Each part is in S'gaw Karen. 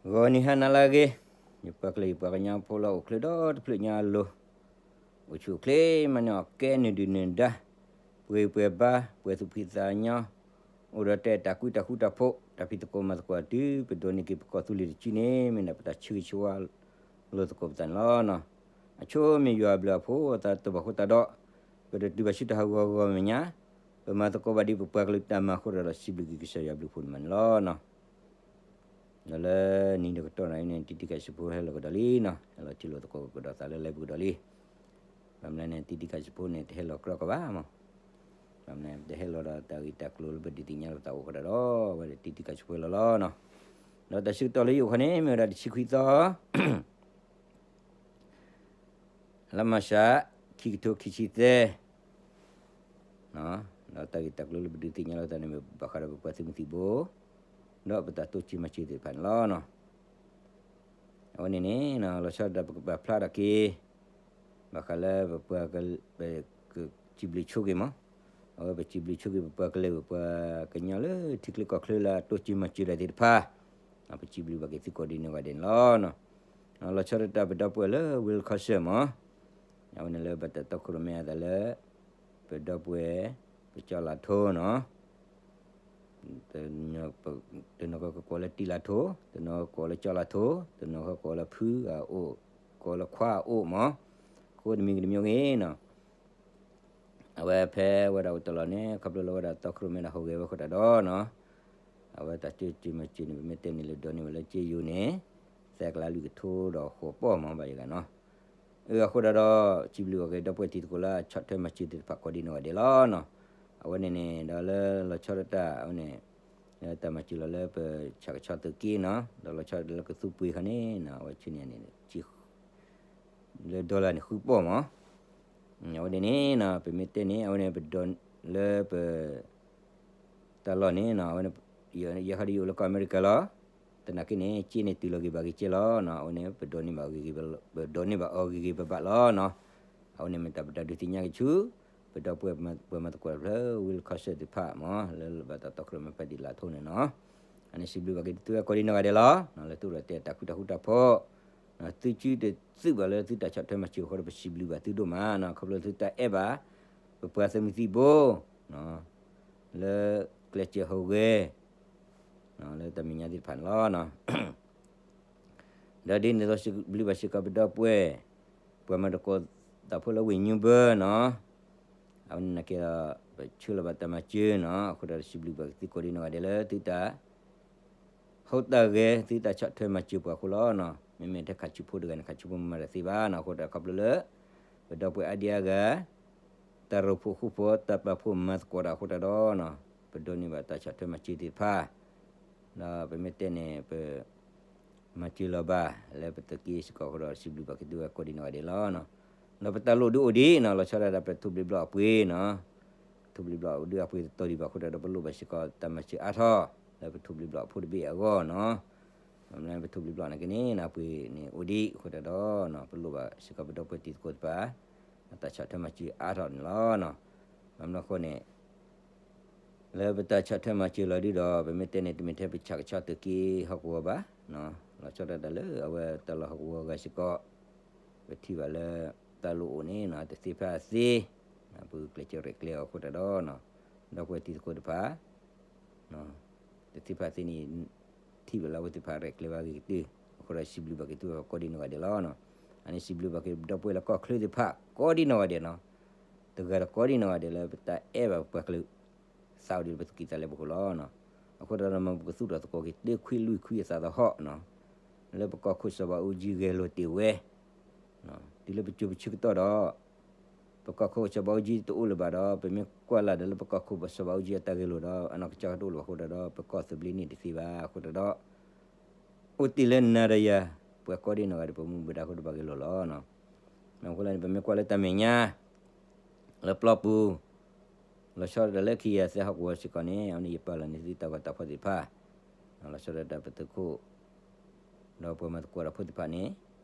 ဂီၤနံၤဟါနၤလၢအဂ့ၤ, ယပှၤကလုာ်ယပှၤကညီဖိလၢအိၣ်ချ့ဒီတဖျၢၣ်ညါအလိၤ, အိၣ်ဆူၣ်အိၣ်ချ့မးန့ၢ်အီၤကဲနုာ်ဒုၣ်နုၢ်ဒါ, ပှဲၤပှဲၤဘါ, ပှဲၤသူၣ်ဖှံသးညီ, အိၣ်ဒီးတၢ်အဲၣ်တၢ်ကွံတၢ်ဃူတၢ်ဖိး, တၢ်ဖံးသကိးမၤသကိးတုၤ ပဒိးန့ၢ်က့ၤပကီၢ်သူလ့ၤတစုန့ၣ် မ့ၢ်ဒၣ်ပတၢ်ဆၢဂ့ၤဆၢဝါလိာ်သကိးပသးန့ၣ်လီၤ. အဆိမ့ၢ်ယွၤအဘျုးအဖှိၣ်အသးတဘၣ်ဃိသတးဒီး, ပတတုၤဘၣ်ဆူတၢ်ဟးဂီၤဂီၤမဲာ်ညါ, ပမၤသကိးဘၣ်ဒ်ပပှၤကလုာ်တၢ်မၤအဃိဒီး စံးဘျုးက့ၤကစၢ်ယွၤအဘျုးအဖှိၣ်န့ၣ်မးန့ၣ်လီၤ. ဒီးလၢနံၤဒီးကတီၢ်နၤအံၤန့ၣ် တံတံခးစံးဖိဟဲလီၤကဒီးလံနီၤ, ဟဲလီၤထံၣ်လိာ်သကိးကဒီးသးလၢလၢပူၤကဒီးလံ. ဘၣ်မနုၤလဲၣ်န့ၣ် တံတံခးစံးဖိန့ၣ် တဟဲလီၤကြီကီၢ်ဘၣ်မး, ဘၣ်မနုၤလဲၣ် တဟဲလီၤဒီးတၢ်ဂ့ၢ်တၢ်ကျိၤလၢပဒုးသ့ၣ်ညါလီၤပသးအိၣ်ဃိဒၣ်ဒီး အဝဲဒၣ်တံတံခးစံးဖိလီၤလီၤနီၤ. ဒီးတၢ်ဆၢကတီၢ်လၢယအိၣ်ခီန့ၣ် မ့ၢ်ဝဲဒၣ်တဆံခွံသီ လါမၢ်ၡး ခံကထိခံဆံသၢ, ဒီးတၢ်ဂ့ၢ်တၢ်ကျိၤလၢပဒုးသ့ၣ်ညါလီၤပသးန့ၣ် ဘၣ်ဃးဒီးပပှၤသုးမုၢ်သံၣ်ဘိ ဒီးပတၢ်တိစၢၤမၤစၢၤသ့ၣ်တဖၣ်န့ၣ်လီၤ. အဝဲန့ၣ်န့ၣ် လီၤဆီဒၣ်တၢ်ပကပာ်ဖျါထီၣ်က့ၤ ဘၣ်ဃးလၢပပှၤက ပစံးဘျုးဆိက့ၤမး, အဝဲပစံးဘျုးဆိက့ၤပပှၤကလုာ်ပပှၤကညီလၢထံချၢကီၢ်ချၢလၢအတိစၢၤမၤစၢၤဒၣ်သ့ၣ်တဖၣ်, ပစံးဘျုးဘၣ်က့ၤသုကိးဒံနီၢ်ဂၤဒဲးန့ၣ်လီၤ. လီၤဆီဒၣ်တၢ်ပဒီပုၢ်ဝဲၢ်လၢ Wisconsin မး, အဝဲန့ၣ်လၢဘၣ်တၢ်တီခိၣ်ရိၣ်မဲအသးလၢ ပဒီပုၢ်ဝဲၢ် ပကၠီလၤထိနီၤ တနီၤကကိးလၢတံၢ်လၤထိ, တနီၤကကိးလၢကၠီလၤထိ, တနီၤကကိးလၢဖုအအိၣ်, ကိးလၢခွါအအိၣ်မး, အဃိတမံၤကတမံၤဂ့ၤနီၤ, အဝဲဖဲဝဲဒၣ်အိၣ်တလီၢ်န့ၣ် ခီဖျိလၢဝဲဒၣ်တီခိၣ်ရိၣ်မဲဒၣ်ဟူးဂဲၤဝဲအဃိတၢ်ဒီးနီၤ, အဝဲတၢ်တိစၢၤမၤစၢၤန့ၣ် ပမ့ၢ်တဲန့ၣ်လၢဒိးန့ၢ်ဝဲလၢကၠ့ယိၤန့ၣ် သၢကလးလွံၢ်ကထိဒီးဃိးပီၢ်မးဘၣ်ယဂၤနီၤ အဃိဒၣ်ဒီး စံးဘျုးဘၣ်က့ၤဒီပုၢ်ဝဲၢ်တံၤသကိးလၢအဆီၣ်ထွဲမၤစၢၤသ့ၣ်တဖၣ်ကိးဒံနီၢ်ဂၤဒဲးလီၤနီၤ. အဝဲန့ၣ်န့ၣ် ဒီးလၢလီၤဆီဒၣ်တၢ် အဝဲန့ၣ် တၢ်မၤစၢၤလီၤလၢပဆၣ်ကဆီသုးက့နီၤ, ဒီးလီၤဆီဒၣ်တၢ်လၢကသူပှ့ၤခါန့ၣ်နီၤ အဝဲဆူန့ၣ်န့ၣ် လၢ dollar န့ၣ်ဃုပီၢ်မး, အဝဲန့ၣ်န့ၣ်နီၤ ပမ့ၢ်တဲန့ၣ် အဝဲန့ၣ်ပဒိးလၢပ တၢ်လီၢ်န့ၣ်နီၤ အဝဲန့ၣ် ယဲခီဒ်ယအိၣ်လၢကီၢ်အမဲရကၤလီၤ. သနာ်က့န့ၣ် ကၠ့န့ၣ်တုၤလီၤဂ့ၤဘၣ်ဂ့ၤကဲလီၤနီၤ, အဝဲန့ၣ် ပဒိးန့ၢ်ဘၣ်အီၤဂ့ၤဂ့ၤဘၣ်, ပဒိးန့ၢ်ဘၣ်အီၤဂ့ၤဂ့ၤဘၣ်ဘၣ်လီၤနီၤ. အဝဲန့ၣ်မ့ၢ်တၢ်ပတၢ်ဒုးသ့ၣ်ညါက့ၤဆူ ပဒီပုၢ်ဝဲၢ်ပှၤမၤသကိးတၢ်ဖျၢၣ် Wisconsin သ့ၣ်တဖၣ်မး လၢဘၣ်တၢ်တီခိၣ်ရိၣ်မဲဖဲဒၣ်လါထိန့ၣ်နီၤ. အန့ၣ်စံးဘျုးဘၣ်က့ၤသုဝဲကိးဒံနီၢ်ဂၤဒဲးလီၤ. လၢသုအိၣ်ဒီးတၢ်အဲၣ်တၢ်ကွံတၢ်ဃူတၢ်ဖိး, သုစုတသုးဘၣ်လၢသုတၢ်ဆီၣ်ထွဲမၤစၢၤအဃိဒီး ပစံးဘျုးဘၣ်သုဒိၣ်မးနီၤ, ခီဖျိသုတၢ်အဲၣ်ဘၣ် ပပှၤသုးမုၢ်သံၣ်ဘိ လၢကျဲးစၢးဟူးဂဲၤ လၢတၢ်မဲာ်ညါသ့ၣ်တဖၣ်န့ၣ်လီၤ. ဒီးဒ်န့ၣ်အသိးစံးဘျုးဘၣ်စ့ၢ်ကီးပဒီပုၢ်ဝဲၢ် ပှၤမၤသကိးတၢ်ဖိလၢဝ့ၢ်ညူဘၢနီၤ, အဝဲန့ၣ်နာ်က့ဒီး ပဆှၢလီၤဘၣ်တၢ်မၤစၢၤနီၤ, အဃိဒီးစံးဘျုးဘၣ်သုကိးဒံနီၢ်ဂၤဒဲးလၢသုတၢ် ဟူးတၢ်ဂဲၤ သုတၢ်ဆီၣ်ထွဲမၤစၢၤပှၤအဃိလီၤနီၤ. မ့မ့ၢ်ထဲခးဆူဖိတဂၤန့ၣ် ခးဆူဖိမၤတၢ်သ့ဘၣ်နီၤ, အဃိဒီးခီဖျိလၢ ပဒီပုၢ်ဝဲၢ်အါဒံအါဂၤ တၢ်ရိဖှိၣ်ဃူဖိး တၢ်ပာ်ဖှိၣ်မၤသကိးတၢ်အဃိတၢ်ဒီး ပဒိးန့ၢ်ဘၣ်တၢ်ဆီၣ်ထွဲမၤစၢၤသ့ၣ်တဖၣ်, ဒီးပမ့ၢ်တဲန့ၣ် ပ မၤစၢၤလီၤဘၣ် လၢပသုးက့စ့ၢ်ကီးအဃိဒီး စံးဘျုးဘၣ်က့ၤသုဝဲကိးဒံနီၢ်ဂၤဒဲးလီၤ. ဒီးပတၢ်လိၣ်ဒုးအိၣ်ဒံးနီၤ, လီၤဆီဒၣ်တၢ်ပထိၣ်ဘျ့ဘျီၣ်အပှ့ၤနီၤ, ထိၣ်ဘျ့ဘျီၣ်ဒုးအပှ့ၤတတီၤဒံးဘၣ်အဃိဒီး ပလိၣ်ဘၣ်စ့ၢ်ကီးတၢ်မၤစၢၤအါထီၣ် လၢပထိၣ်ဘျ့ဘျီၣ်အဖိတဘ့ၣ်အဂီၢ်နီၤ. မ့ၢ်လၢပထိၣ်ဘျ့ဘျီၣ်နာ်က့န့ၣ် အပှ့ၤန့ၣ်အိၣ်ဒံးအဃိတၢ်ဒီး ပလိၣ်ဘၣ်စ့ၢ်ကီးပဒီပုၢ်ဝဲၢ်တံၤသကိးတဖၣ် တၢ်ဆီၣ်ထွဲမၤစၢၤအါထီၣ်န့ၣ်လီၤ. ဘၣ်မနုၤအဃိန့ၣ် လၢပတၢ်ဆီၣ်ထွဲမၤစၢၤလီၤဒုးဒီး ပမ့ၢ်တဲန့ၣ် တမ့ၢ်ထဲပဆၣ်ကဆီသုးက့ဟီၣ်ကဝီၤဘၣ်, လီၤဆီဒၣ်တၢ်လၢအဝဲတၢ်လီၢ်ဟီၣ်ကဝီၤအဂၤစ့ၢ်ကီး, ပထံၣ်ဘၣ်လၢ တၢ်လိၣ်အိၣ်န့ၣ် တသ့ဖဲအသ့, ပကျဲးစၢးရဲၣ်ကျဲၤအီၤအဃိတၢ်ဒီး ဒီပုၢ်ဝဲၢ်တံၤသကိးတဖၣ် တသ့ဖဲအသ့န့ၣ် ထံၣ်ဘၣ်လၢအဝဲသ့ၣ်တဖၣ်ရဲၣ်ကျဲၤဝဲအဂ့ၤကတၢၢ်, အဃိဒီးစံးဘျုးဘၣ်က့ၤသုဝဲကိးဒံနီၢ်ဂၤဒဲးလီၤ. အန့ၣ်စံးဘျုးဘၣ်က့ၤပဒီပုၢ်ဝဲၢ်လၢကီၢ်ချၢသ့ၣ်တဖၣ် ကိးဒံနီၢ်ဂၤဒဲးနီၤ, တဂၤဒီးကိးဒံနီၢ်ဂၤဒဲးလၢပတၢ်အဲၣ်ဘၣ်ပပှၤကလုာ် သးအိၣ်ဒံးလၢပသူၣ်ကံၢ်သးလဲပူၤဃိလီၤ. အဃိဒီးမ်ပကသူၣ်ထီၣ်သကိးက့ၤတခွံလွံၢ်ခွံအသးသဟီၣ်, လၢပကီၢ်ခိၣ်စီၤဘးအူကၠံဂဲၤလိာ်တ့ၢ်ဝဲ တုၤလၢပစိၤပဆၢကတီၢ်ဒီး ပကီၢ်ခိၣ်စီၤဘးအူကၠံတအိၣ်လၢၤဘၣ်ဒီး ပမ့ၢ်ကွၢ်လၢ်ဒီးလၢပကီၢ်ခိၣ်စီၤဘးအူကၠံအတၢ်ဂဲၤလိာ်ဒီး အနီၢ်ကစၢ်တအိၣ်လၢၤဘၣ်အဃိတၢ်ဒီး ပကီၢ်သဘျ့န့ၣ်တသ့ဘၣ်အဃိတၢ်ဒီး အိၣ်တ့ၢ်လၢနၤဒီးယၤ ပှၤကိးဒံနီၢ်ဂၤဒဲး ပမူပဒါအဃိဒီးပှၤဂဲၤလိာ်လီၤ. မ့ၢ်အဃိလၢန့ၣ် ပမ့ၢ်ကွၢ်လၢတၢ်မဲာ်ညါ လၢပျီပူၤ လီၤဆီဒၣ်တၢ်လၢခံကယၤသၢဟီၣ်ကဝီၤစ့ၢ်ကီးန့ၣ် အဝဲန့ၣ်ယပာ်လီၤန့ၢ်သုတၢ်ဂီၤတၢ်ဖီၣ်သ့ၣ်တဖၣ် လီၤဆီဒၣ်တၢ်ပသုးခိၣ် ဒီးပှၤမၤသကိးတၢ်ဖိသ့ၣ်တဖၣ်န့ၣ်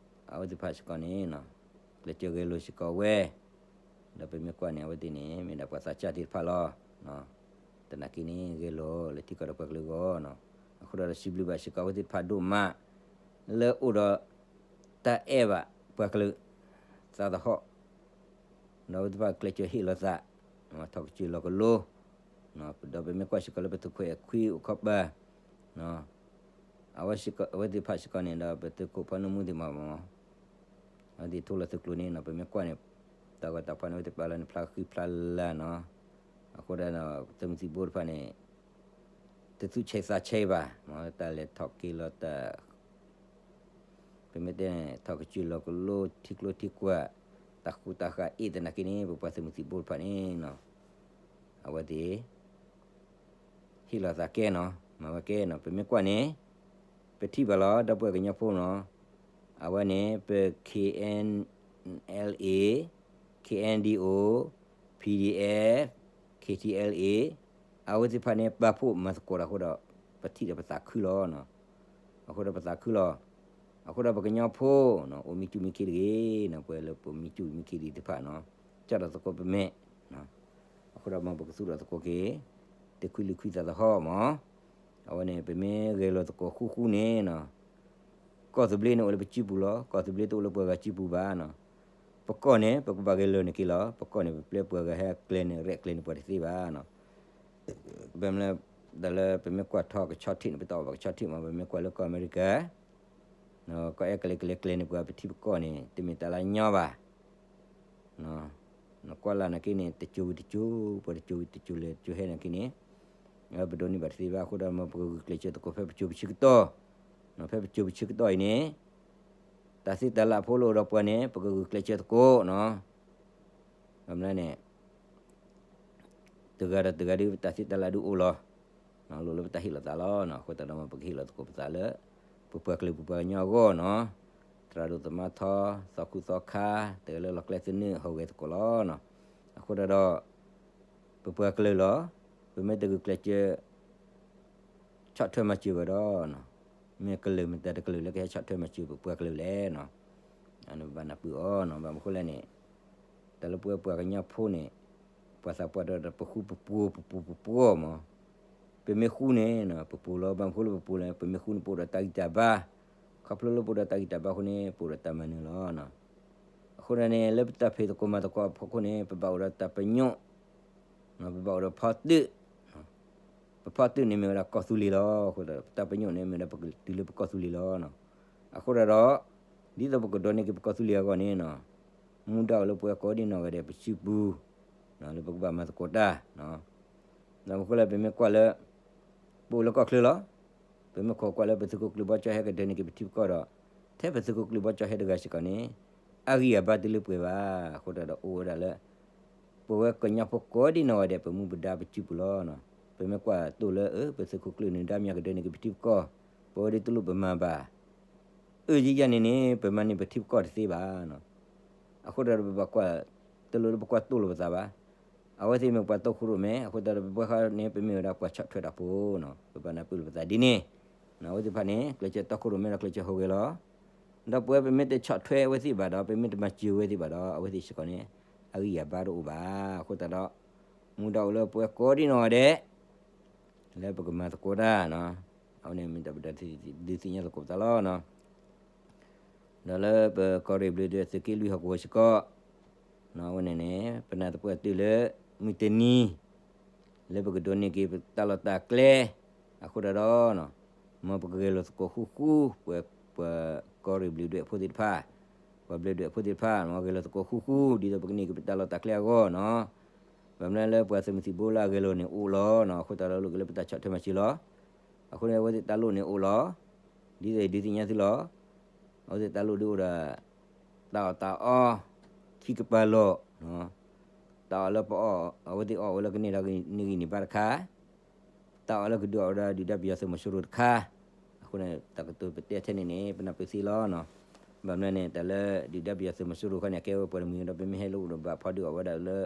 အဝဲသ့ၣ်တဖၣ်စ့ၢ်ကီးန့ၣ် ကျဲးစၢးဂဲၤလိာ်စ့ၢ်ကီးဝဲ ဒီးပမ့ၢ်ကွၢ်န့ၣ် အဝဲသ့ၣ်န့ၣ် မ့ၢ်ဒၣ်ပှၤသးစၢ်သ့ၣ်တဖၣ်လီၤ. သနာ်က့န့ၣ် ဂဲၤလိာ်လၢထံကီၢ်ဒီးပှၤကလုာ်အဂီၢ်, အဃိဒီးစံးဘျုးဘၣ်စ့ၢ်ကီးအဝဲသ့ၣ်တဖၣ်ဒိၣ်မး, လၢအိၣ်ဒီး တၢ်အဲၣ်ဘၣ်ပှၤကလုာ် သးသဟီၣ် ဒီးအဝဲသ့ၣ်တဖၣ်ကျဲးစၢးဟ့ၣ်လီၤသး ထီၣ်ကစၢၢ်လီၤကလိ ဒီးပမ့ၢ်ကွၢ်စ့ၢ်ကီးလၢပသုးခိၣ်အဲၣ်ခွံအိၣ်ခီပၤ အဝဲသ့ၣ်တဖၣ်စ့ၢ်ကီးန့ၣ်ဒီး ပသုးခိၣ်ဖီနၢမူသ့ၣ်မးမး အဝဲသ့ၣ်ထိလီၤသုးကျိၤန့ၣ်နီၤ ပမ့ၢ်ကွၢ်န့ၣ် တၢ်ဂီၤတၢ်ဖီၣ်န့ၣ် အဝဲသ့ၣ်ပာ်လီၤန့ၣ် ဖျါဃံဖျါလၤနီၤ. အဃိဒီး သုးမုၢ်သံၣ်ဘိတဖၣ်န့ၣ် တသူၣ်ဆဲးသးဆဲးဘၣ် တၢ်လဲၤထီၣ်က့ၤလီၤတၢ် ပမ့ၢ်တဲန့ၣ် ထီၣ်ကစၢၢ်လီၤကလိ ထံကျိထံကွၢ် တၢ်ဃူတၢ်ဃာ်အ့ၣ်သနာ်က့န့ၣ် ပပှၤသုးမုၢ်သံၣ်ဘိတဖၣ်န့ၣ် အဝဲသ့ၣ် ဟ့ၣ်လီၤသးကဲနီၤ မၤဝဲကဲနီၤ ပမ့ၢ်ကွၢ်န့ၣ် ပထံၣ်ဘၣ်လီၤ ဒီပုၢ်ဝဲၢ်ကညီဖိနီၤ အဝဲန့ၣ် ပ K N L A K N D O P D F K T L A အဝဲသ့ၣ်တဖၣ်န့ၣ် ပာ်ဖှိၣ်မၤသကိးတၢ်အဃိဒီး ပထံၣ်ဒီးပသးခုလီၤနီၤ. အဃိဒီးပသးခုလီၤ. အဃိဒီးပကညီဖိ အိၣ်မံစူၣ်မံခ့တဂ့ၤနီၤ ပှၤလၢပမံစူၣ်မံခ့ဒံးတဖၣ်နီၤ ကၢ်ဒီးသကိးပမဲာ် အဃိဒီးမ်ပကသူၣ်ထီၣ်သကိးက့ၤ တခွံလံၤခွံသးသဟီၣ်မး အဝဲန့ၣ် ပမ့ၢ်ဂဲၤလိာ်သကိးဃူဃူန့ၣ်နီၤ ကီၢ်သဘျ့န့ၣ်အိၣ်လၢပစုပူၤလီၤ. ကီၢ်သဘျ့တအိၣ်လၢပှၤဂၤစုပူၤဘၣ်နီၤ. ပကီၢ်န့ၣ် ပကဘၣ်ဂဲၤလိာ်န့ၢ်က့ၤလီၤ. ပကီၢ်န့ၣ် ပပျဲပှၤဂၤဟဲကျဲန့ၣ် ရဲၣ်ကျဲၤန့ၢ်ပှၤတသ့ဘၣ်နီၤ. ဘၣ်မနုၤလဲၣ် တၢ်လၢပမ့ၢ်ကွၢ်ထီၣ်ကဆီထံးန့ၣ် ပတအီၣ်ဘၣ်ကဆီထံးမး ပမ့ၢ်ကွၢ်လၢကီၢ်အမဲရကၤ ကီၢ်အဲၣ်ကလဲၤကလဲၤကျဲန့ၢ်ပှၤ ပထံပကီၢ်န့ၣ် တမ့ၢ်တၢ်လၢညီဘၣ် နကွၢ်လၢ်နာ်က့န့ၣ် တစိၤဝံၤတစိၤ ပှၤတစိၤဝံၤတစိၤလဲၤတစိၤဟဲနာ်က့န့ၣ် ပဒိးန့ၢ်ဘၣ်တသ့ဘၣ်. အဃိဒီးမ်ပကဂုာ်ကျဲးစၢးသကိးဖဲပစိၤပဆၢကတီၢ်, ဖဲပစိၤပဆၢကတီၢ်အံၤန့ၣ် တၢ်သ့တၢ်လၢအဖိလၢအိၣ်ဒီးပှၤန့ၣ် ပကဂုာ်ကျဲးစၢးသကိးနီၤ. ဘၣ်မနုၤန့ၣ် တဂၤဒီးတဂၤဒုး ပတၢ်သ့တၢ်လၢဒုးအိၣ်လီၤ. လိၣ်လၢပတၢ်ဟ့ၣ်လီၤသးလီၤ. အဃိသတးဒီးမ်ပကဟ့ၣ်လီၤသကိးပသးလၢ ပပှၤကလုာ်ပပှၤကညီအဂီၢ်နီၤ. သရၣ်ဒိၣ်သမါထီ သီခူသီခါ တဂၤလၢလီၢ်ကျဲသနၢၣ် ဟူးဂဲၤသကိးလီၤ. အဃိသတးဒီး ပပှၤကလုာ်လီၤ. ပမ့ၢ်တဂုာ်ကျဲးစၢး ဆီၣ်ထွဲမၤစၢၤဘၣ်ဒီး မ့ၢ်ကလုာ်မတၤတကလုာ်လၢကဟဲဆီၣ်ထွဲမၤစၢၤပပှၤကလုာ်လဲၣ်နီၤ. အန့ၣ်ပဘၣ်နၢ်ပၢၢ်အီၤနီၤ. ဘၣ်မနုၤဃိလဲၣ်န့ၣ် တၢ်လၢပဝဲပှၤကညီဖိန့ၣ် ပှၤသးပှၢ်ဒီးပဃူပပှီၤ ပပူၤပပှီၢ်မး. ပမ့ၢ်ဃူန့ၣ် ပပူၤလီၤ. ဘၣ်မနုၤဃိလၢပပူၤလဲၣ် ပမ့ၢ်ဃူန့ၣ် ပအိၣ်ဒီးတၢ်ဂံၢ်တၢ်ဘါ. ခီဖျိလၢပအိၣ်ဒီးတၢ်ဂံၢ်တၢ်ဘါအဃိန့ၣ် ပအိၣ်ဒီးတၢ်မၤနၢၤလီၤ. အဃိန့ၣ် လၢပတၢ်ဖံးသကိးမၤသကိးအဖီခိၣ်န့ၣ် ပဘၣ်အိၣ်ဒီးတၢ်ပညိၣ် ပဘၣ်အိၣ်ဒီးဖီတၢၣ်, ပဖီတၢၣ်န့ၣ်မ့ၢ်ဝဲဒၣ်ကီၢ်သူလ့ၤလီၤ. အဃိဒီး ပတၢ်ပညိၣ်န့ၣ်မ့ၢ်ဝဲဒၣ်ပကတုၤလၢပကီၢ်သူလ့ၤလီၤ. အဃိသတးဒီး ဒ်သိးပကဒိးန့ၢ်က့ၤပကီၢ်သူလ့ၤအဂီၢ်န့ၣ် မူဒါအိၣ်လၢပဝဲကိးဒံနီၢ်ဂၤဒဲးပစုပူၤ လၢပကဘၣ်မၤသကိးတၢ် ဘၣ်မနုၤဃိလဲၣ် ပမ့ၢ်ကွၢ်လၢ ပအိၣ်လၢကီၢ်ချၢလီၤ. ပမ့ၢ်ခိးကွၢ်လၢပသုးခိၣ်ကျၢၢ်ဘီကၠီဟဲကဒၢန့ၢ်က့ၤပထံပကီၢ်ဒီး ထဲပသုးခိၣ်ကျၢၢ်ဘီကၠီဟဲတဂၤစ့ၢ်ကီးန့ၣ် အဂံၢ်အဘါတုၤလၢပှဲၤဘၣ်. အဃိသတးဒီးအိၣ်ဝဲဒၣ်လၢ ပဝဲကညီဖိကိးဒံနီၢ်ဂၤဒဲး ပမူပဒါပစုပူၤလီၤ. ပမ့ၢ်ကွၢ်တိၢ်လၢ အၢ ပသုးခိၣ်ကျၢၢ်န့ၣ် ဒါမ့ၢ်ကဒၢန့ၢ်က့ၤပထံပကီၢ် ပဝဲဒၣ်တလိၣ်ပမၤဘၣ် အၢ ယံယၤန့ၣ်န့ၣ် ပမၤန့ၢ်ပထံပကီၢ်တသ့ဘၣ်. အဃိသတးဒီးပဘၣ်ကွၢ် တလိၣ်လၢပကွၢ်တိၢ်လိာ်ပသးဘၣ်. အဝဲသ့ၣ်မ့ၢ်ပှၤတီခိၣ်ရိၣ်မဲ အဃိသတးဒီးပဝဲဃီန့ၣ် ပမ့ၢ်ဝဲဒၣ်ပှၤဆီၣ်ထွဲတၢ်ဖိနီၤ ပဘၣ်နၢ်ပၢၢ်လိာ်ပသးဒ်န့ၣ်. အဝဲသ့ၣ်တဖၣ်န့ၣ် ကျဲးစၢးတီခိၣ်ရိၣ်မဲဒီးကျဲးစၢးဟူးဂဲၤလီၤ. ဒီးပဝဲပမ့ၢ်တဆီၣ်ထွဲအဝဲသ့ၣ်ဘၣ်ဒီး ပမ့ၢ်တမၤစၢၤအဝဲသ့ၣ်ဘၣ်ဒီး အဝဲသ့ၣ်စ့ၢ်ကီးန့ၣ် အဂံၢ်အဘါတအိၣ်ဘၣ်. အဃိသတးဒီး မူဒါအိၣ်လၢပဝဲကိးဒံနီၢ်ဂၤဒဲး လၢပကမၤသကိးတၢ် အဝဲန့ၣ်မ့ၢ်တၢ်ပဒုးသ့ၣ်ညါသကိးပသးလီၤ. ဒီးလၢပကီၢ်ရ့ၣ်ဘျ့းဒွဲၣ်သုးက့လွံၢ်ဟီၣ်ကဝီၤစ့ၢ်ကီး အဝဲန့ၣ်န့ၣ် ပနၢ်သပှၢ်တၢၢ်လၢ မုၢ်တနံၤ လၢပကဒိးန့ၢ်က့ၤပတၢ်လီၢ်တၢ်ကျဲ အဃိသတးဒီး မ်ပကဂဲၤလိာ်သကိးဃူဃူ ပှၤကီၢ်ရ့ၣ်ဘျ့းဒွဲၣ်ဖိသ့ၣ်တဖၣ် ပှၤဘျ့းဒွဲၣ်ဖိသ့ၣ်တဖၣ် မ်ဂဲၤလိာ်သကိးဃူဃူ ဒ်သိးပကန့ၢ်က့ၤပတၢ်လီၢ်တၢ်ကျဲအဂီၢ်နီၤ. ဘၣ်မနုၤလၢပှၤသုးမုၢ်သံၣ်ဘိလၢအဂဲၤလိာ်န့ၣ်အိၣ်လီၤနီၤ. အဃိသတးဒီးလိၣ်က့ၤလၢပတၢ်ဆီၣ်ထွဲမၤစၢၤလီၤ. အဃိန့ၣ် အဝဲသ့ၣ်တၢ်လိၣ်န့ၣ်အိၣ်လီၤ. ဒ်သိးယဒုးသ့ၣ်ညါသုလီၤ. အဝဲသ့ၣ်တၢ်လိၣ်ဒုးအိၣ်ဒီး တၢ်အီၣ်တၢ်အီ ခံကပၤလီၢ် တၢ်အီၣ်လၢပအီၣ် အဝဲသ့ၣ်အီၣ်ဝဲလၢကန့ၢ်ဒီးန့ၢ်ဂံၢ်န့ၢ်ဘါတခါ တၢ်အီၣ်လၢကဒုးအီၣ်ဝဲဒၣ်ဒုၣ်ဒါပယီၤသုးမီၤစိရိၤတခါ. အဃိန့ၣ် တၢ်ကတိၤပတဲထဲန့ၣ်န့ၣ် ပနၢ်ပၢၢ်သ့လီၤနီၤ. ဘၣ်မနုၤန့ၣ် တၢ်လၢဒုၣ်ဒါပယီၤသုးမီၤစိရိၤခီန့ၣ် အကဲဝဲပှၤတမှံၤဒီး ပမ့ၢ်ဟဲလၢအိၣ်ဒီးဘၣ်ဖီဒုးအီၣ်ဝဲဒၣ်လၢ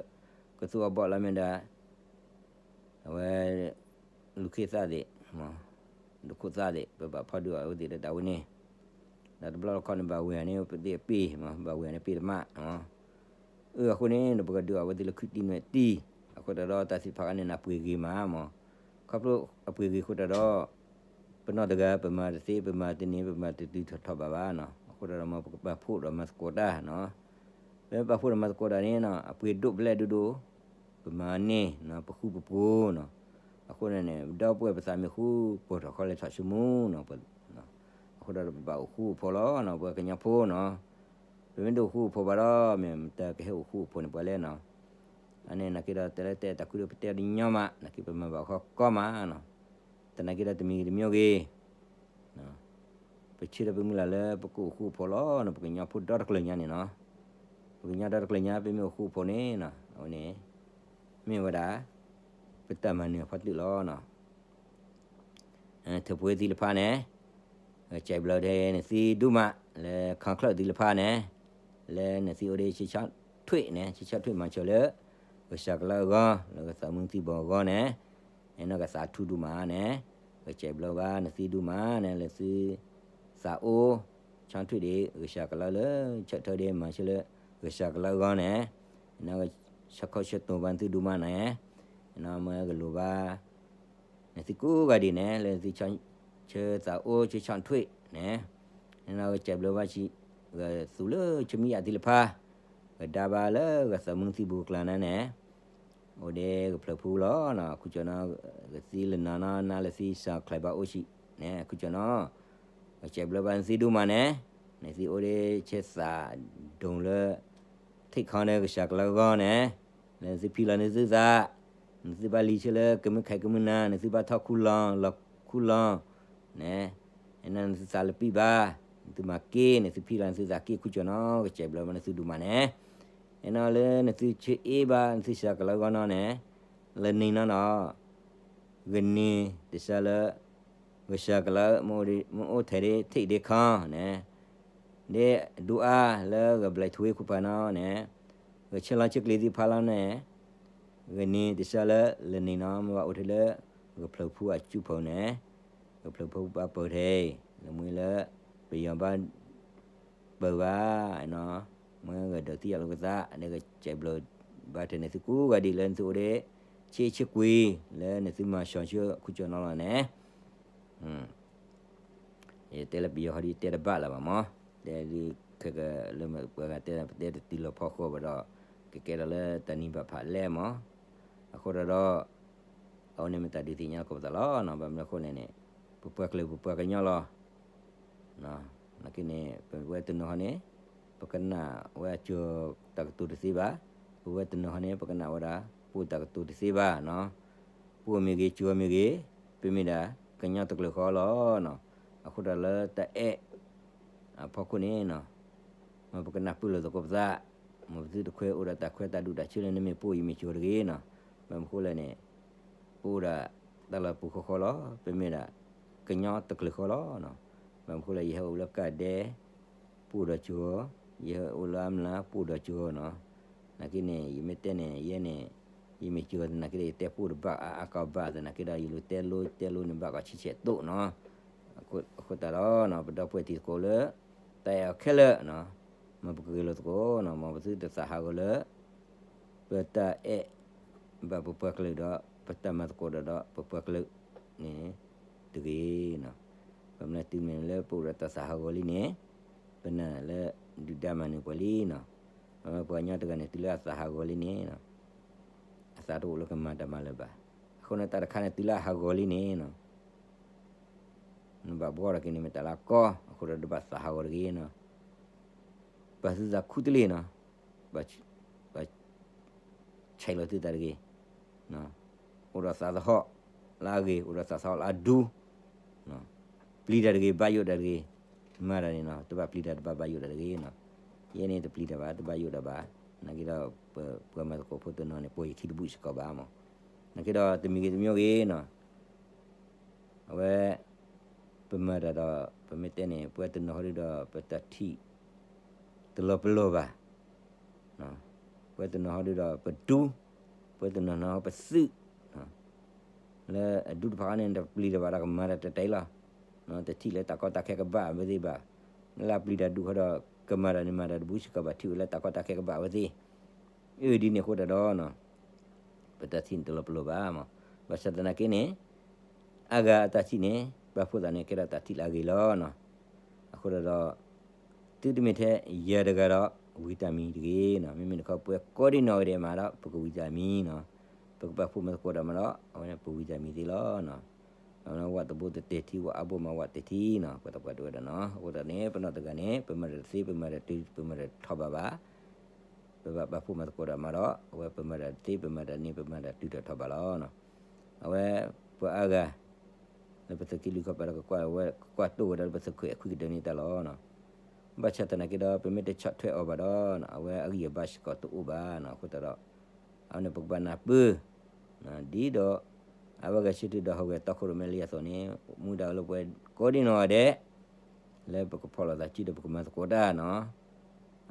ကသူအီၣ်ဘီၣ်လီၤမ့ၢ်ဒၣ် အဝဲ လူၤခ့သၣ်သ့ၣ် ဒိၣ်ခိၣ်သၣ်သ့ၣ် ပဘၣ်ဖီဒုးအီၣ်ဝဲသ့ၣ်ဒီးတၢ်ဝဲန့ၣ် ဒီးတဘျီတခီန့ၣ် ဘၣ်ဝ့ၤဧါန့ၣ် ပသ့ၣ်အပ့ၢ်မး ဘၣ်ဝ့ၤဧါန့ၣ်ပ့ၢ်တမး အဃိန့ၣ်ဒီး ပကဒုးအီၣ်ဝဲသ့ၣ်လၢခုတံၢ်နွဲၣ်တံၢ် အဃိသတးဒီးတၢ်သ့ၣ်တဖၣ်န့ၣ် အပှ့ၤဂ့ၤမးမး ခီဖျိအပှ့ၤဂ့ၤအဃိသတးဒီး ပနီၢ်တဂၤ ပမၤတသ့ ပမၤတန့ၢ် ပမၤတတုၤထီၣ်ထီၣ်ဘးဘၣ်နီၤ. အဃိဒီး မ်ပကပာ်ဖှိၣ်ဒီးမၤသကိးတၢ်နီၤ. ပမ့ၢ်ပာ်ဖှိၣ်ဒီးမၤသကိးတၢ်န့ၣ်နီၤ အပှ့ၤဒိၣ်ပျဲၢ်ဒိၣ်ဒိၣ် ပမၤန့ၢ်နီၤ ပဃူပပှိၤနီၤ. အဃိန့ၣ်န့ၣ် ဒီပုၢ်ဝဲၢ်ပသးမ့ၢ်ဃူ ပိာ်ထီၣ်ခီလဲၤထီၣ်ဆိကမိၣ်နီၤ. အဃိဒီးပဘၣ်အိၣ်ဃူအိၣ်ဖိးလီၤနီၤ ပှၤကညီဖိနီၤ. ပမ့ၢ်တအိၣ်ဃူအိၣ်ဖိးဘၣ်ဒီး မ့ၢ်မတၤကဟဲအိၣ်ဃူအိၣ်ဖိးန့ၣ် ပှၤလဲၣ်နီၤ. အန့ၣ်နာ်က့ဒီး တဲလၢတဲတၢ်ခုဒီး ပတဲတညီမး နာ်က့ပမၤဘၣ်ဃီကီမးနီၤ. သနာ်က့ဒီးတမံၤဂ့ၤတမံၤဂ့ၤ ပဆၢဒီးပမုၢ်လၢ်လၢပကအိၣ်ဃူအိၣ်ဖိးလီၤနီၤ ပကညီဖိဒီတကျၢၤညါန့ၣ်နီၤ. ပကညီဒီတကျၢၤညါ ပမ့ၢ်အိၣ်ဃူအိၣ်ဖိးန့ၣ်နီၤ အဝဲန့ၣ် မ့ၢ်ဝဲဒၣ် ပတၢ်မၤနၢၤဖီတၢၣ်လီၤနီၤ. ထၢၣ်ပှ့ၤသံလၢဖးန့ၣ် ကစဲးဘျီထဲနသံဒူမး လၢခီချၢၣ်သံလၢဖးန့ၣ် လၢနသံအိၣ်ဒ့ဆံဆီၣ်ထွံၣ်န့ၣ် ဆံဆီၣ်ထွံၣ်မၤစၢၤလၢ ကစၢ်ကလါအဂီၢ် လၢကသးမုၢ်သံဘီအဂီၢ်န့ၣ် နကသးထူဒူမးန့ၣ် ကစဲးဘျီဘၣ်နသံဒူမးန့ၣ် လၢသု သးအိၣ် ဆီၣ်ထွံၣ်ဒံး ကစၢ်ကလါလၢ ဆၢထၢၣ်ဒံးမၤစၢၤလၢ ကစၢ်ကလါအဂီၢ်န့ၣ် နကဆၢခီၣ်ဆၢတိၤဘၣ်နသုဒူမးန့ၣ် နမ့ၢ်ကလိၣ်ဘၣ် နသုကိးဂၤဒံးန့ၣ် လၢသု ဆၢသးအိၣ်ဆၢဆီၣ်ထွံၣ်န့ၣ် နကစဲးဘျီဘၣ်ဆံ ဂသူၣ်လၢဆၢမံယၣ်သံလၢဖး ကဒါဘၣ်လၢကသးမုၢ်သံဘိကျါန့ၣ်န့ၣ် အိၣ်ဒ့ကဖျၢၣ်ဖူလီၤနီၤ ခူၣ်ကၠီၣ်နီၤ ကသံလၢနၤနီၤ နၤလၢသံစၢ်ချဲးဘၣ်အိၣ်ဆံးန့ၣ် ခူၣ်ကၠီၣ်နီၤ ကစဲးဘျီဘၣ်နသုဒူမးန့ၣ် နသုအိၣ်ဒ့ဆဲသးဒိၣ်လၢ ထံၣ်ခီဒီးကစၢ်ကလါအဂီၢ်န့ၣ် လၢနသုဖံလီၤနသုသး နသုဘၣ်လံၤဆၢလၢကမုၢ်ခါကမုၢ်နၤ နသုဘၣ်ထီၣ်ခူလီၤ လီၤခူလီၤန့ၣ် နသုသးလၢပံၣ်ဘၣ် နသုမၤက့ၤ နသုဖံလီၤနသုသးက့ၤ ခူၣ်ကၠီၣ်နီၤ ကစဲးဘျီဘၣ်နသုဒူမးန့ၣ် နလၢနသုဆၢအ့ၣ်ဘၣ် နသုစၢ်ကလါအဂီၢ်နီၤန့ၣ် လၢနံၤနီၤနီၤ ဂ့ၤန့ၢ်တစၢ်လၢ ဂစၢ်ကလါ မ့ၢ်အိၣ်ထဲဒ့ထံၣ်ဒ့ခီန့ၣ် ဒ့ဒူအါလၢဂဘျဲးထူဝ့ၣ်ခိၣ်ဖးနီၤန့ၣ် ဂဆၢလီၤဆၢကျ့ၤသံဖးလီၤန့ၣ် ဂ့ၤန့ၢ်တစၢ်လၢလၢနံၤနီၤ မ့ၢ်ဘၣ်အိၣ်ထဲလၢ ဂဖျၢၣ်ဖူအစုဖီန့ၣ် ဂဖျၢၣ်ဖူဘၣ်ပၢၢ်ထဲ လၢမ့ၢ်လၢ ပယီၤဘၣ် ပၢၢ်ဘၣ်နီၤ မ့ၢ်ဂဒၢးသံယၤလိာ်ကသး ဒီးကစဲးဘျီဘၣ်ထဲန့ၣ် သုကိးဂၤဒံးလၢနသုအိၣ်ဒ့ ဆ့ဆ့ကွံာ် လၢနသုမၤစီၤဆၢခူၣ်ကၠီၣ်နီၤလီၤန့ၣ် ယတဲလၢပယီၤဟီဒ်တဲတဘၣ်လၢၤဘၣ်မး, တဲဒ်ခဲကလၢပှၤဂၤတဲ ပတဲတတုၤလီၤဖီဃီဘၣ်ဒီး ကကဲထီၣ်လၢတၢ်နံၤဘၣ်ဖးလဲၣ်မး. အဃိဒီး အဝဲန့ၣ်မ့ၢ်တၢ်ဒုးသ့ၣ်ညါလီၤကီးပသးလီၤ. ဘၣ်မနုၤအဃိန့ၣ်န့ၣ် ပပှၤကလုာ်ပပှၤကညီလီၤ. နာ်က့န့ၣ် ပဝဲတနီၤဟီန့ၣ် ပကနၣ်ဝဲအကၠီၤတၢ်ကတိၤတသ့ဘၣ်. ပဝဲတနီၤဟီန့ၣ် ပကနၣ်ဝဲဒၣ် ပှၤတၢ်ကတိၤတသ့ဘၣ်နီၤ. ပှၤမ့ၢ်ဂ့ၤ ကၠီၤမ့ၢ်ဂ့ၤ ပမ့ၢ်ဒၣ်ကညီတကလုာ်ဃီလီၤ. အဃိဒီးလၢတၢ်အဲၣ်အဖီခိၣ်န့ၣ် မ်ပကနၢ်ပၢၢ်လိာ်သကိးပသး, မ်ပသုတခွဲးအိၣ်ဒီးတၢ်ခွဲးတၢ်ဒူၣ်တၢ်ဆၢလၢ နမ့ၢ်ပှၤယမ့ၢ်ကၠီၤတဂ့ၤနီၤ. ဘၣ်မနုၤအဃိလဲၣ်န့ၣ် ပအိၣ်ဒီးတၢ်လီၢ်ပူၤဃီဃီလီၤ. ပမ့ၢ်ဒၣ်ကညီတကလုာ်ဃီလီၤ. ဘၣ်မနုၤအဃိလဲၣ် ယဟဲအိၣ်လၢကၢ်ဒဲ ပအိၣ်ဒီးကၠီၤ, ယဟဲအိၣ်လၢအမျး ပအိၣ်ဒီးကၠီၤနီၤ. နာ်က့န့ၣ် ယမ့ၢ်တဲန့ၣ် ယဲန့ၣ် ယမ့ၢ်ကၠီၤသနာ်က့ဒီး ယတဲပအိၣ်တဘၣ်အါအါကီဘၣ်သနာ်က့ဒီး ယလူၤတဲလိတဲလိန့ၣ် ဘၣ်ကီးဆံဆဲးတိၣ်နီၤ. အဃိသတးဒီး ပဒီပုၢ်ဝဲၢ်တံၤသကိးလၢ တၢ်အဲၣ်အီၤခဲလၢာ်နီၤ, မ်ပကဂဲၤလိာ်သကိးနီၤ, မ်ပသုတသးဟးဂီၤလၢ ပတၢ်အဲၣ်ဘၣ်ပပှၤကလုာ်ဒီး ပတၢ်မၤသကိးဒီး ပပှၤကလုာ်န့ၣ်တဂ့ၤနီၤ. ဘၣ်မနုၤတုၤမ့ၢ်လၢပအိၣ်ဒီးတၢ်သးဟးဂီၤလံန့ၣ် ပနာ်လၢဒုၣ်ဒါမၤနၢၤပှၤလံနီၤ. ဘၣ်မနုၤပှၤကညီတဂၤန့ၣ် တုၤလၢအသးဟးဂီၤလံန့ၣ် အသးတအိၣ်လၢကမၤတၢ်မၤလၢၤဘၣ်. အဃိန့ၣ်တၢ်တခါန့ၣ် တုၤလၢအဟးဂီၤလံန့ၣ် နဘၣ်ဘှီထီၣ်က့ၤန့ၣ် မ့ၢ်တၢ်လၢအကီ, အဃိဒီးတဘၣ်သးဟးဂီၤတဂ့ၤနီၤ. ပာ်သုသးခူတလ့ၢ်နီၤ, ဘၣ် ဆဲးလီၤသုသးတဂ့ၤ, အိၣ်ဒီးသးသဟီၣ်လၢအဂ့ၤ, အိၣ်ဒီးသးသဟီၣ်လၢအဒူ, ပျံၤတၢ်တဂ့ၤ, ဘၣ်ယိၣ်တၢ်တဂ့ၤ, မၤတၢ်န့ၣ်နီၤ တဘၣ်ပျံၤတၢ်တဘၣ်ဘၣ်ယိၣ်တၢ်တဂ့ၤနီၤ. ယဲန့ၣ်တပျံၤတၢ်ဘၣ်, တဘၣ်ယိၣ်တၢ်ဘၣ်, နာ်က့ဒီး ပှၤမၤသကိးဖိတနီၤန့ၣ် ပိာ်ယခံတဘူၣ်စ့ၢ်ကီးဘၣ်မး. နာ်က့ဒီးတမံၤဂ့ၤတမံၤဂ့ၤနီၤ အဝဲ ပမၤတၢ်ဒီး ပမ့ၢ်တဲန့ၣ် ပဝဲတနီၤဟီဒုဒီး ပတၢ်ထံၣ်တလီၤပလိာ်ဘၣ်. ပဝဲတနီၤဟီဒုဒီး ပဒူ, ပဝဲတနီၤနီၤပသုး, လၢအဒူတဖၣ်န့ၣ် တပျံၤတၢ်ဘၣ်ဒီးကမၤတၢ်တတဲလီၤ. တထံၣ်လၢတၢ်ကီတၢ်ခဲကဘၣ်အဝဲသ့ၣ်ဘၣ်. လၢအပျံၤတၢ်ဒူၣ်ဃီဒီး ကမၤတၢ်န့ၣ်မၤတၢ်တဘူၣ်စ့ၢ်ကီးဘၣ် ထံၣ်ဝဲလၢတၢ်ကီတၢ်ခဲကဘၣ်အဝဲသ့ၣ်. အၢ ဒ်န့ၣ်အဃိတၢ်ဒီး ပတၢ်ထံၣ်န့ၣ်တလီၤပလိာ်ဘၣ်မး. ဘၣ်ဆၣ်သနာ်က့န့ၣ် အါဂၤအတၢ်ထံၣ်န့ၣ် ပာ်ဖှိၣ်သးန့ၣ် ကဲထီၣ်တၢ်ထံၣ်လၢအဂ့ၤလီၤနီၤ. အဃိဒီး သုတမ့ၢ်ထဲယၤတဂၤဒီး ဝံတၢ်မံၤတဂ့ၤနီၤ. မ့မ့ၢ်တခီ ပှၤကိးဒံနီၢ်ဂၤဒဲးမးဒီး ပကဝံတၢ်မံၤနီၤ. ပကပာ်ဖှိၣ်မၤသကိးတၢ်မးဒီး အဝဲန့ၣ်ပဝံတၢ်မံၤသ့လီၤနီၤ. အဝဲန့ၣ် ဝၣ်တဘိတတဲာ်ထံ ဝၣ်အါဘိမးဝၣ်တဲာ်ထံနီၤ. ပှၤသပှၢ်တဝဲဒီးနီၤ. အဃိသတးန့ၣ် ပနီၢ်တဂၤန့ၣ် ပမၤတၢ်တသ့ ပမၤတၢ်တုၤ ပမၤတၢ်ထီၣ်ဘးဘၣ် ပဘၣ်ပာ်ဖှိၣ်မၤသကိးတၢ်မးဒီး အဝဲပမၤတၢ်တသ့ ပမၤတၢ်န့ၣ် ပမၤတၢ်တုၤတၢ်ထီၣ်ဘးလီၤ. အဝဲပှၤအါဂၤ လၢပသုးက့လွံၢ်ခီပၤဒီး ကကွၢ်ဝဲ ကကွၢ်တိၢ်ဝဲဒၣ်လၢပသုးခိၣ်အဲၣ်ခွံကတၢၢ်န့ၣ်တၢ်လီၤ. ဘၣ်ဆၣ်သနာ်က့ဒီး ပမ့ၢ်တဆီၣ်ထွဲအီၤဘၣ်ဒီး အဝဲအဂံၢ်အဘါစ့ၢ်ကီးတအိၣ်ဘၣ်နီၤ. အဃိသတးဒီး အဝဲန့ၣ်ပကဘၣ်နၢ်ပၢၢ် ဒ်ဒီး အဝဲဂဲၤဆၢထၢၣ်ဒီးဟီၣ်ဂဲၤတီခိၣ်ရိၣ်မဲလံအသိးန့ၣ် မူဒါအိၣ်လၢပှၤကိးဒံနီၢ်ဂၤဒဲး လၢပကဖီၣ်လိာ်သးစုဒီးပကမၤသကိးတၢ်နီၤ.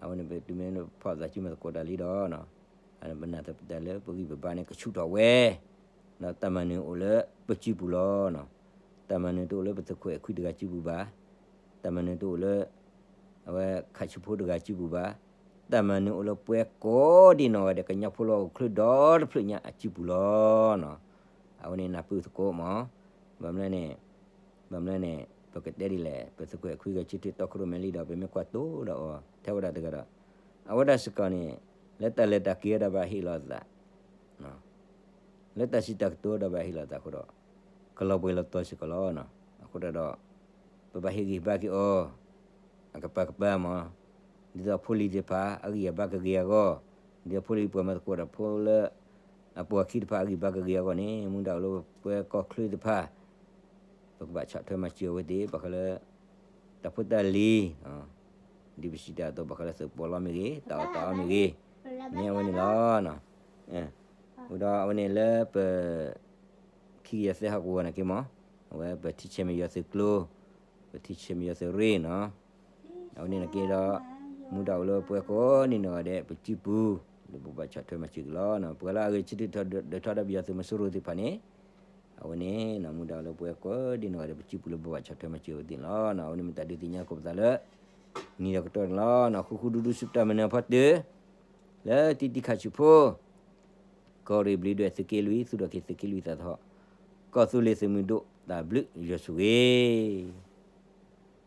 အဝဲန့ၣ်ပတုၤမ့ၢ်ဖီၣ်သးစုမၤသကိးတၢ်လံဒီး ပနာ်သပတၢ်လၢပဂံၢ်ပဘါန့ၣ်ကဆူၣ်ထီၣ်ဝဲ ဒီးတၢ်မၤနၢၤအိၣ်လၢပစုပူၤလီၤ. တၢ်မၤနၢၤတအိၣ်လၢပသုးခိၣ်အဲၣ်ခွံတဂၤစုပူၤဘၣ်. တၢ်မၤနၢၤတအိၣ်လၢ အဝဲခးဆူဖိတဂၤစုပူၤဘၣ်. တၢ်မၤနၢၤအိၣ်လၢပှၤကိးဒံနီၢ်ဂၤဒဲး ကညီဖိလၢဟီၣ်ခိၣ်ချၢဒီတဖျၢၣ်ညါအစုပူၤလီၤနီၤ. အဝဲန့ၣ်နၢ်ပၢၢ်သကိးမး. ဘၣ်မနုၤန့ၣ် ဘၣ်မနုၤန့ၣ် ပကတဲဒ်လဲၣ် ပသုးခိၣ်အဲၣ်ခွံဂဲၤဆၢထၢၣ်တီခိၣ်ရိၣ်မဲလံဒီး ပမ့ၢ်ကွၢ်တိၢ်ဒီးအီၤ ထဲဝဲဒၣ်တဂၤဒီး အဝဲဒၣ်စ့ၢ်ကီးန့ၣ် လၢတၢ်လဲၤတၢ်က့ၤဒီးဘၣ်ဟ့ၣ်လီၤသး လၢတၢ်စံးတၢ်ကတိၤဒီးဘၣ်ဟ့ၣ်လီၤသးအဃိဒီး ကလီၤပှဲၤလီၤတီၤစ့ၢ်ကီးလီၤ. အဃိဒီး ပဘၣ်ဟ့ၣ်ဂံၢ်ဟ့ၣ်ဘါက့ၤအီၤ အကပၤကပၤမး. ဒ်သိးဖိလံၤသ့ၣ်တဖၣ် အဂံၢ်အဘါကဂ့ၤအဂီၢ်, ဒ်သိးဖိလံၤပှၤမၤသကိးတၢ်ဖိလၢ အပိာ်အခံတဖၣ်အဂံၢ်ဘါကဂ့ၤအဂီၢ်န့ၣ် မူဒါအိၣ်လၢပှၤကီၢ်ချၢတဖၣ် ပကဘၣ်ဆီၣ်ထွဲမၤစၢၤအဝဲသ့ၣ် ဘၣ်ဃးလၢ တၢ်ဖိတၢ်လံၤ ဒ်ပစံးတၢ်အသိး ဘၣ်ဃးလၢသုးပီးလီမ့ၢ်ဂ့ၤ, တၢ်အီၣ်တၢ်အီမ့ၢ်ဂ့ၤ, န့ၣ်အဝဲန့ၣ်လီၤ. အဃိဒီးအဝဲန့ၣ်လၢပ ခံကယၤသၢဟီၣ်ကဝီၤန့ၣ်က့မး, အဝဲပထံဆဲးမ့ၢ်ယွၤသုးကျိၤ, ပထံဆဲးမ့ၢ်ယွၤသုးရ့ၣ်နီၤ. အဝဲန့ၣ်န့ၣ်က့ဒီး မူဒါအိၣ်လၢပှၤကိးဒံနီၢ်ဂၤဒဲး ပစုပူၤ လၢပဘၣ်ဆီၣ်ထွဲမၤစၢၤက့ၤလီၤ. ပှၤလၢအဂဲၤဆၢထၢၣ်ဒၢးထီၣ်ဒီးပယီၤသုးမီၤစိရိၤသ့ၣ်တဖၣ်န့ၣ် အဝဲန့ၣ် မူဒါအိၣ်လၢပှၤကိးဒံနီၢ်ဂၤဒဲး ပစုပူၤလၢပဘၣ်ဆီၣ်ထွဲမၤစၢၤအဝဲသ့ၣ်န့ၣ်လီၤ. အဝဲန့ၣ်မ့ၢ်တၢ်ဒုးသ့ၣ်ညါကိးပသးလၢ နံၤဒီးကတီၢ်န့ၣ်လီၤ. ဃူဃူဒူဒူဆူတၢ်မၤနၢၤအဖီတၢၢ် လၢတံၤတံၤခးဆူၣ်ဖိ ကီၢ်ရ့ၣ်ဘျံးဒွဲၣ်သုးက့လွံၢ် သူၣ်ထီၣ်က့ၤသုးက့လွံၢ်သးသဟီၣ်, ကီၢ်သူလ့ၤသုးမုၢ်ဒိၣ်သးဘျုးယွၤဆိၣ်ဂ့ၤ.